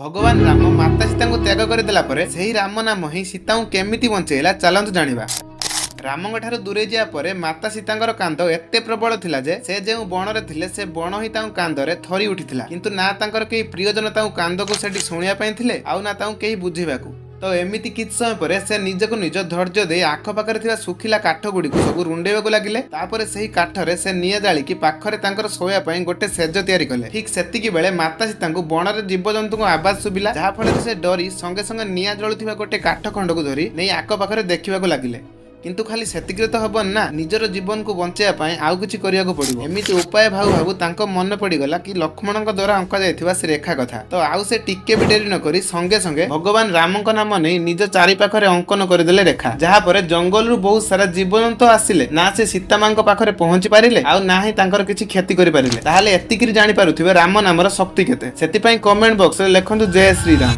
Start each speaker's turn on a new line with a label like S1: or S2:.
S1: ଭଗବାନ ରାମ ମାତା ସୀତାଙ୍କୁ ତ୍ୟାଗ କରିଦେଲା ପରେ ସେହି ରାମ ନାମ ହିଁ ସୀତାଙ୍କୁ କେମିତି ବଞ୍ଚେଇଲା, ଚାଲନ୍ତୁ ଜାଣିବା। ରାମଙ୍କ ଠାରୁ ଦୂରେଇ ଯିବା ପରେ ମାତା ସୀତାଙ୍କର କାନ୍ଦ ଏତେ ପ୍ରବଳ ଥିଲା ଯେ ସେ ଯେଉଁ ବଣରେ ଥିଲେ, ସେ ବଣ ହିଁ ତାଙ୍କ କାନ୍ଦରେ ଥରି ଉଠିଥିଲା। କିନ୍ତୁ ନା ତାଙ୍କର କେହି ପ୍ରିୟଜନ ତାଙ୍କ କାନ୍ଦକୁ ସେଠି ଶୁଣିବା ପାଇଁ ଥିଲେ, ଆଉ ନା ତାଙ୍କୁ କେହି ବୁଝିବାକୁ। ତ ଏମିତି କିଛି ସମୟ ପରେ ସେ ନିଜକୁ ନିଜ ଧୈର୍ଯ୍ୟ ଦେଇ ଆଖପାଖରେ ଥିବା ଶୁଖିଲା କାଠ ଗୁଡ଼ିକୁ ସବୁ ରୁଣ୍ଡେଇବାକୁ ଲାଗିଲେ। ତାପରେ ସେହି କାଠରେ ସେ ନିଆଁ ଜାଳିକି ପାଖରେ ତାଙ୍କର ଶୋଇବା ପାଇଁ ଗୋଟେ ଶେଜ ତିଆରି କଲେ। ଠିକ ସେତିକି ବେଳେ ମାତା ସୀତାଙ୍କୁ ବଣରେ ଜୀବଜନ୍ତୁଙ୍କ ଆବାଜ ଶୁଭିଲା, ଯାହା ଫଳରେ ସେ ଡରି ସଙ୍ଗେ ସଙ୍ଗେ ନିଆଁ ଜଳୁଥିବା ଗୋଟେ କାଠ ଖଣ୍ଡକୁ ଧରି ନେଇ ଆଖପାଖରେ ଦେଖିବାକୁ ଲାଗିଲେ। କିନ୍ତୁ ଖାଲି ସେତିକିରେ ତ ହବନି ନା, ନିଜର ଜୀବନକୁ ବଞ୍ଚେଇବା ପାଇଁ ଆଉ କିଛି କରିବାକୁ ପଡିବ। ଏମିତି ଉପାୟ ଭାବୁ ଭାବୁ ତାଙ୍କ ମନେ ପଡିଗଲା କି ଲକ୍ଷ୍ମଣଙ୍କ ଦ୍ୱାରା ଅଙ୍କା ଯାଇଥିବା ସେ ରେଖା କଥା। ତ ଆଉ ସେ ଟିକେ ବି ଡେରି ନ କରି ସଙ୍ଗେ ସଙ୍ଗେ ଭଗବାନ ରାମଙ୍କ ନାମ ନେଇ ନିଜ ଚାରିପାଖରେ ଅଙ୍କନ କରିଦେଲେ ରେଖା, ଯାହା ପରେ ଜଙ୍ଗଲରୁ ବହୁତ ସାରା ଜୀବଜନ୍ତୁ ଆସିଲେ। ନା ସେ ସୀତାମାଙ୍କ ପାଖରେ ପହଞ୍ଚି ପାରିଲେ, ଆଉ ନା ହିଁ ତାଙ୍କର କିଛି କ୍ଷତି କରିପାରିଲେ। ତାହେଲେ ଏତିକିରି ଜାଣିପାରୁଥିବେ ରାମ ନାମର ଶକ୍ତି କେତେ। ସେଥିପାଇଁ କମେଣ୍ଟ ବକ୍ସରେ ଲେଖନ୍ତୁ ଜୟ ଶ୍ରୀରାମ।